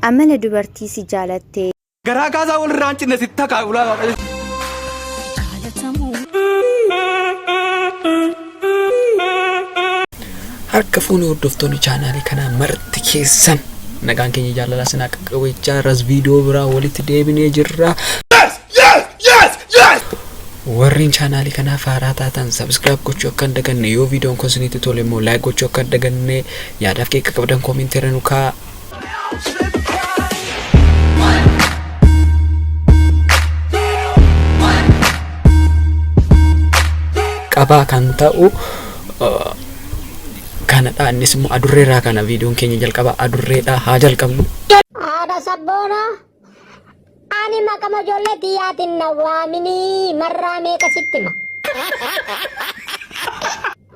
Amala dubartii si jaalattee. Garaa kaasaa walirraa hin cinne sitti hakaa ulaa waaqayyo. Jaalatamuu. Harka fuune hordoftoonni chaanaalii kanaa marti keessan nagaan keenya jaalalaa sinaa qaqqabachaa irras viidiyoo biraa walitti deebinee jirra. Warreen chaanaalii kanaaf haaraa taatan subscribe gochuu akka hin daganne, yoo viidiyoon kun isinitti tole immoo like gochuu akka hin daganne, yaadaaf qeeqa qabdan koomentii irra nu kaa'aa. Qabaa kan ta'u kanadha. Innis immoo adurreerraa kana viidiyoon keenya jalqaba adurreedha haa jalqabnu. Haadha sabboonaa, ani maqama ijoollee tiyyaatiin na waaminii marraa meeqa sitti hima.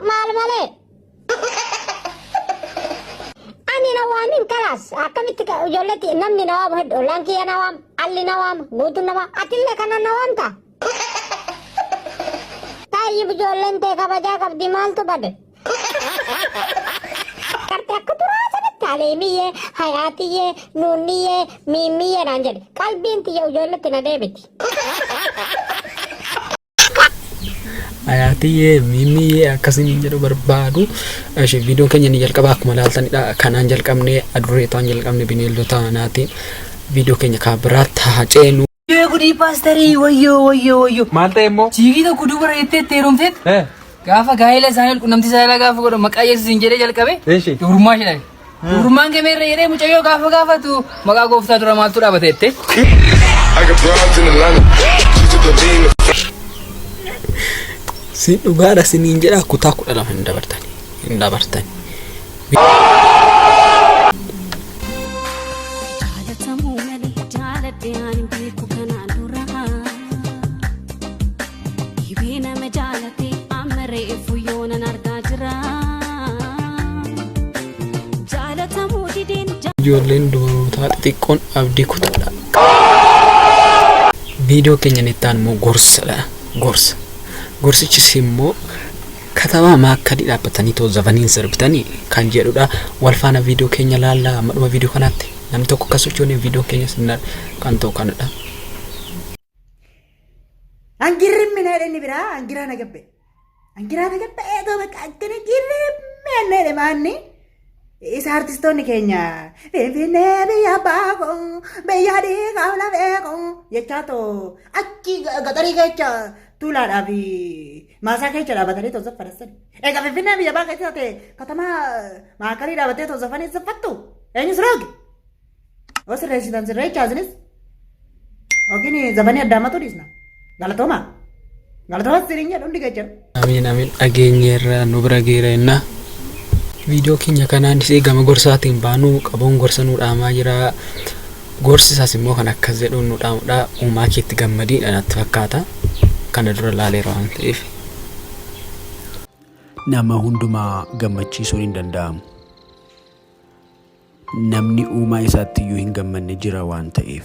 Maal malee? Ani na waamin kalaas akkamitti ijoollee namni na waamu hedduu ollaan kiyya na waama alli na waama guutuun na waama atillee kana na waamta. Taayib ijoolleen tee kabajaa qabdi maaltu bade? Gartee akka duraa sanatti aleemiyyee, hayaatiyyee, nuunniyyee, miimmiyyee naan jedhe. Qalbiin tiyya ijoolletti na deebiti. Hayaatiyyee, miimmiyyee akkasiin jedhu barbaadu. Ishi viidiyoon keenya ni jalqaba akkuma ilaaltanidha. Kanaan jalqabne adurreetaan jalqabne bineeldota naatiin viidiyoo keenya kan biraatti haa ceenu. Wayyoo gudii paastarii, wayyoo wayyoo wayyoo. Maal ta'e immoo? Chiikii tokko dubara jettee itti heerumteet gaafa gaa'ela isaanii qunnamtii saalaa gaafa godhan maqaa Yesuusiin jedhee jalqabe dubrummaa ishee dhabe. Dubrummaan kee meerre jedhee mucayyoo gaafa gaafatu maqaa gooftaa dura maaltu dhaabate jette. I got broads in Atlanta. She took the lean. Sin dhugaadha siniin jedha, kutaa 12 hin dabartani. Hin dabartani. Jaalatamuu malee jaaladhe ani hin beeku kanaan dura. Dhibee nama jaalate amma reefu yoonan argaa jira. Jaalatamuu dideen. Ijoolleen dubarootaa xixiqqoon abdii kutaadha. Viidiyoo keenya itti aanu immoo gorsadha. Gorsa. Gorsichis immoo katabaa maakkadii dhaabbatanii too zafaniin sirbitanii kan jedhudha. Wal faana viidiyoo keenya laallaa amma dhuma viidiyoo kanaatti namni tokko akka sochoone viidiyoo keenya sin kan ta'u kanadha. Angirrimmi na jedhe inni biraa angiraa na gabbe. Angiraa na gabbe eegoo bakka akkana girrimmi anna jedhe maanni. Isa artistoonni keenya Finfinnee biyya abbaa koo biyya dhiigaaf lafee koo jechaa too achi gaxarii keessa tuulaadhaa fi maasaa keessa dhaabatanii too zaffanassan. Egaa Finfinnee biyya abbaa keessa ta'e katamaa maakalii dhaabattee too zafanii zaffattu eenyu siroogi? Yoo sirreessitan sirreechaa isinis yookiin zafanii addaamatu dhiisna. Galatoomaa. Galatoomaa siriin jedhu hundi keessan. Amiin amiin, dhageenyeerra nu bira geera jenna. Viidiyoo keenya kanaanis gama gorsaatiin baanu qaboon gorsa nu dhaamaa jira. Gorsi isaas immoo kan akkas jedhuun nu dhaamudha. Uumaa keetti gammadiidha natti fakkaata. Kana dura laaleera waan ta'eef. Nama hundumaa gammachiisuun hin danda'amu. Namni uumaa isaatti iyyuu hin gammanne jira waan ta'eef.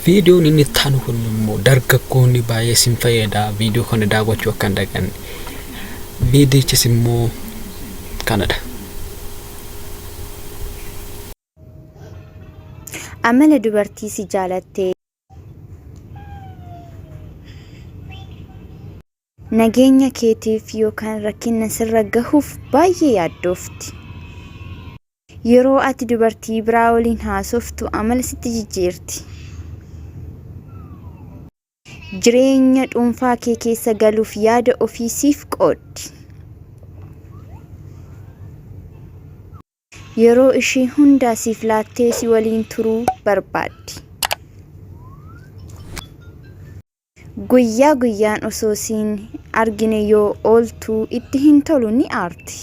Viidiyoon inni itti aanu kun immoo dargaggoonni baay'ee isin fayyada. Viidiyoo kana daawwachuu akka hin daganne. Viidiyichis immoo kanadha. Amala dubartii si jaalattee. Nageenya keetiif yookaan rakkina sirra gahuuf baay'ee yaaddoofti. Yeroo ati dubartii biraa waliin haasoftu amala sitti jijjiirti. Jireenya dhuunfaa kee keessa galuuf yaada ofii siif qooddi. Yeroo ishii hundaa siif laattee si waliin turuu barbaaddi. Guyyaa guyyaan osoo siin argine yoo ooltu itti hin tolu, ni aarti.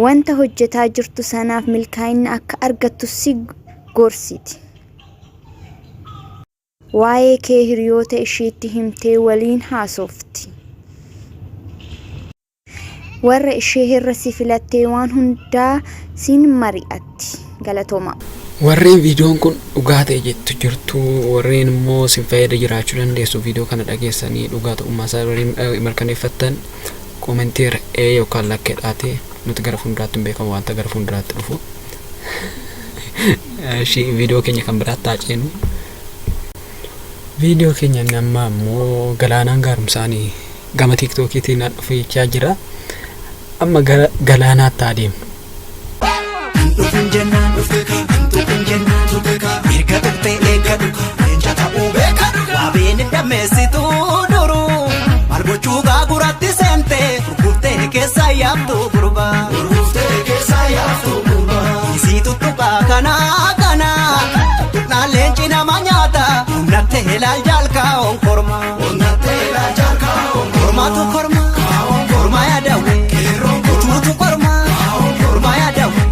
Wanta hojjetaa jirtu sanaaf milkaa'inna akka argattu si gorsiti. Waa'ee kee hiriyoota ishiitti himtee waliin haasofti. Warra ishee irra si filattee waan hundaa siin mari'atti. Galatoomaa. Warreen viidiyoon kun dhugaa ta'e jettu jirtu, warreen immoo sin fayyada jiraachuu dandeessu, viidiyoo kana dhageessanii dhugaa ta'ummaa isaa warreen mirkaneeffattan koomentii irra ee yookaan lakkeedhaati. Nuti gara fuulduraatti hin beekamu wanta gara fuulduraatti dhufu. Ishii viidiyoo keenya kan biraatti haa ceenu. Viidiyoo keenya inni ammaa immoo Galaanaan Gaaromsaanii gama tiiktookiitiin dhufee jira. Amma gara Galaanaatti haa deemnu. Dhufin jennaan hin tuqin jennaan, erga tuqxee eeggadhu, leenca ta'uu beekadhu. Waabeen dammeessituu duruu maal gochuu gaaguratti seente, gurguftee keessa yaaftu gurbaa. Gurguftee keessa yaaftu gurbaa. Isii tuttuqaa kanaa kanaa tuttuqnaan leenci nama nyaata, humnattee ilaal jaalkaa onkormaa. Humnattee ilaal jaalkaa onkormaa. Kormaatu kormaa kormaa yaadawee, utuutu kormaa kormaa yaadawee.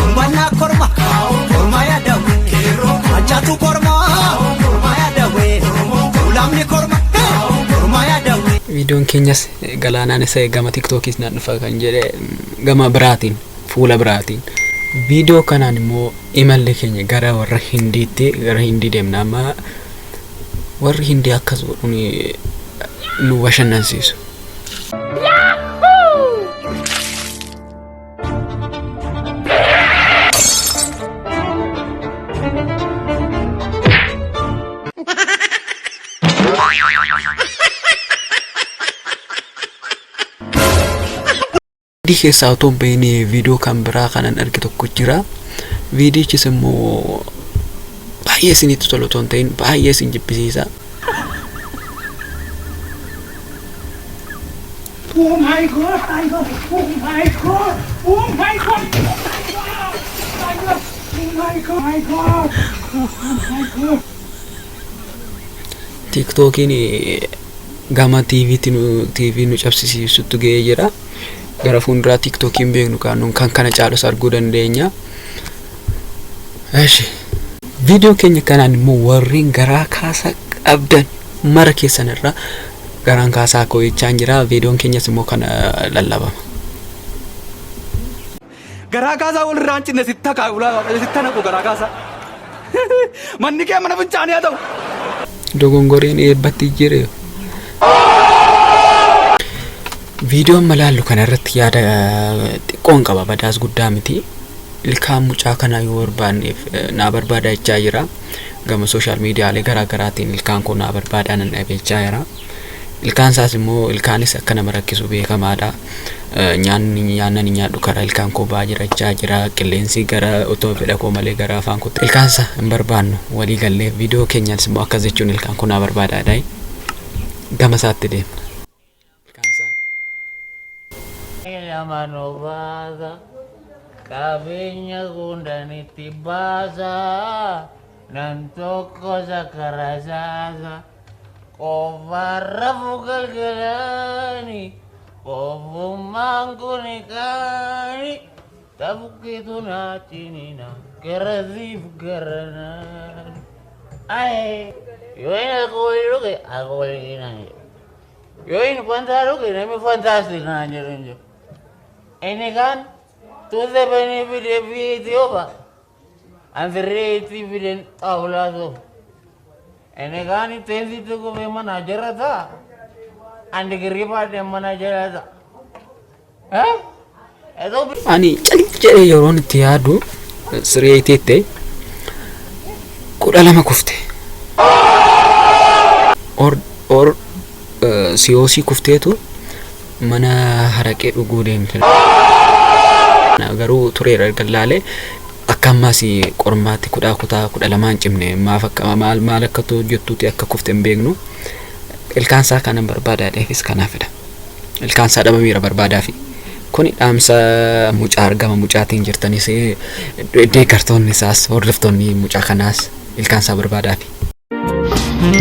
Ummannaa korma kormaa yaadawee, mancaatu kormaa kormaa yaadawee, ulamni korma kormaa yaadawee. Viidiyoon keenyas Galaanaan isa gama tiiktookiis naan dhufa kan jedhe gama biraatiin, fuula biraatiin. Viidiyoo kanaan immoo imalli keenya gara warra Hindiitti, gara Hindii deemna. Amma warri Hindii akkas godhuun nu bashannansiisu. Hindii keessaa otoo hin bahin viidiyoo kan biraa kanan arge tokko jira. Viidiyichis immoo baay'ee isinitti tolu otoo hin ta'in baay'ee isin jibbisiisa. Oh my God, my God, oh my God, oh my God, oh my God, oh my God, my God, oh my God. Tiiktookiin gama TVtti nu TV nu cabsisiisutti ga'ee jira. Gara fuulduraa tiiktookiin beeknu kan kan kana caalus arguu dandeenya. Eshi. Viidiyoo keenya kanaan immoo warreen garaa kaasaa qabdan mara keessan irraa garaan kaasaa koo jechaan jira. Viidiyoon keenyas immoo kana lallabama. Garaa kaasaa walirraa hin cinne sitta kaa'u, ulaa Waaqayyo sitta naqu garaa kaasaa. Manni kee mana fincaanii haa ta'u. Dogongoreen eebbatti jire. Viidiyoo amma laallu kana irratti yaada xiqqoon qaba, badaas guddaa miti. Ilkaan mucaa kanaa yoo barbaanneef naa barbaada jechaa jira. Gama sooshaal miidiyaalee garaa garaatiin ilkaan koo naa barbaadaa, nan dhabe jechaa jira. Ilkaan isaas immoo ilkaanis akka nama rakkisu beekamaadha. Nyaanni nyaannan nyaadhu karaa ilkaan koo ba'aa jira jechaa jira. Qilleensi gara otoo fedha koo malee gara afaan kootti. Ilkaan isaa hin barbaannu walii gallee, viidiyoo keenyaanis immoo akkas jechuun ilkaan koo naa barbaadaadha. Gama isaatti deemna. Ilkaan isaa. Lama nu baasa, qabeenya hundanitti baasa, nan tokko sakarasaasa, qofaarra galgalaani, qofummaan kuni qaani, tabukkitu naatinina garasiif garanaan. Ay, yoo inni alkoolii dhuge alkoolii naan jedhu. Yoo inni Fantaa dhuge namni fantastic naan jedhu hin jiru. Inni kaan 2-7 fidee biyya Itoophiyaa. An sirriitti fideen xaawulaa soofu. Inni kaan teensitti kufee manaajara ta'a. An digirii baadhee manaajara ta'a. Eh? Ani cal jedhee yeroon itti yaadu siree teette 12 kufte. Or siyoosii kufteetu mana haraqee dhuguu deemte. Garuu tureera erga laalee, akka ammaas qormaatti kudha kutaa 12 hin cimne, maaf akka maal maal akka hojjettuuti akka kufte hin beeknu. Ilkaan isaa kanan barbaadaadheefis kanaafidha. Ilkaan isaa dhabameera, barbaadaafi. Kuni dhaamsa mucaa argama mucaatiin jirtanis, deeggartoonni isaas, hordoftoonni mucaa kanaas ilkaan isaa barbaadaafi.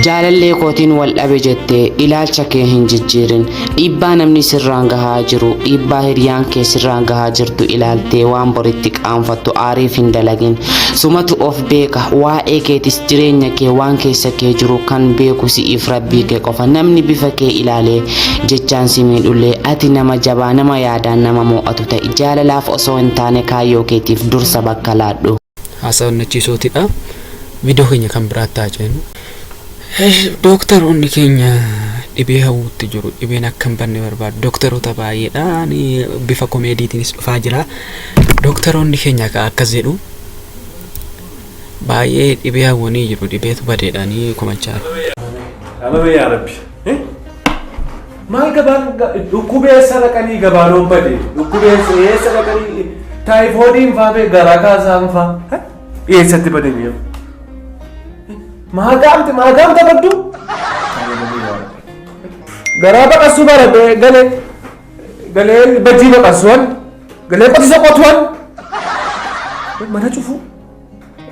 Jaalallee kootiin wal dhabe jettee ilaalcha kee hin jijjiirin. Dhiibbaa namni sirraan gahaa jiru, dhiibbaa hiriyaan kee sirraan gahaa jirtu ilaaltee waan boritti qaanfattu aariif hin dalagin. Sumatu of beeka. Waa'ee keetis jireenya kee, waan keessa kee jiru kan beeku si'iif Rabbii kee qofa. Namni bifa kee ilaalee jechaan si miidhullee, ati nama jabaa, nama yaadaan nama moo'atu ta'i. Jaalalaaf osoo hin taane kaayyoo keetiif dursa bakka laadhu. Haasaa onnachiisootidha. Viidiyoo keenya kan biraatti haa ceenu. Dooktaroonni keenya dhibee hawwuutti jiru. Dhibeen akka hin banne barbaadu. Dooktaroota baay'eedhaan bifa komeediitiinis dhufaa jira. Dooktaroonni keenya akkas jedhu. Baay'ee dhibee hawwanii jiru. Dhibeetu badeedhaanii komachaa jiru. Amame yaa Rabbi. Maal gabaan dhukkubee eessa dhaqanii gabaan bade dhukkubee eessa dhaqanii taayifoodiin faa bee garaa kaasaan faa eessatti badanii maagaamte maagaamta baddu garaa baqassuu bara galee galee bajjii baqassuwan galee qotisa qotuwan mana cufu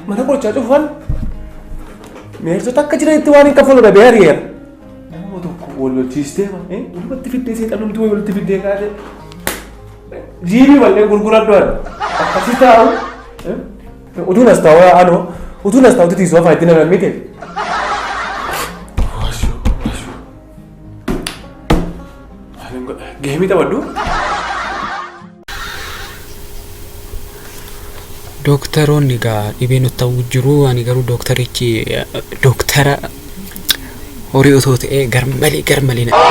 mana qorichaa cufuwan neersota akka jiranitti waan hin kaffalu dhabee ari'eera. Nama tokko wal lolchiistee walumatti fiddee seexanumti wayii walitti fiddee kaatee jiibii mallee gurguradhu ani akkasii taa'u utuun as taa'u anoo utuun as taa'u titiisoo afaan itti nama mite. Geemii taphadhu. Dooktaroonni egaa dhibee nutti ta'uu jiru. Ani garuu dooktarichi dooktara horii otoo ta'ee garmalee garmalee na.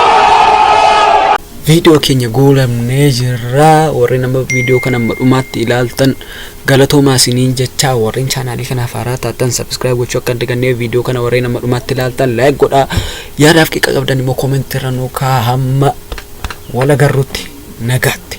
Viidiyoo keenya goolabnee jirra. Warri nama viidiyoo kana amma dhumaatti ilaaltan galatoomaa isiniin jechaa, warreen chaanaalii kanaaf haaraa taatan subscribe gochuu akka hin dagannee, viidiyoo kana warreen amma dhumaatti ilaaltan like godhaa. Yaadaaf qiqa qabdan immoo koomentii irra nuu kaa'aa. Hamma wal agarrutti nagaatti.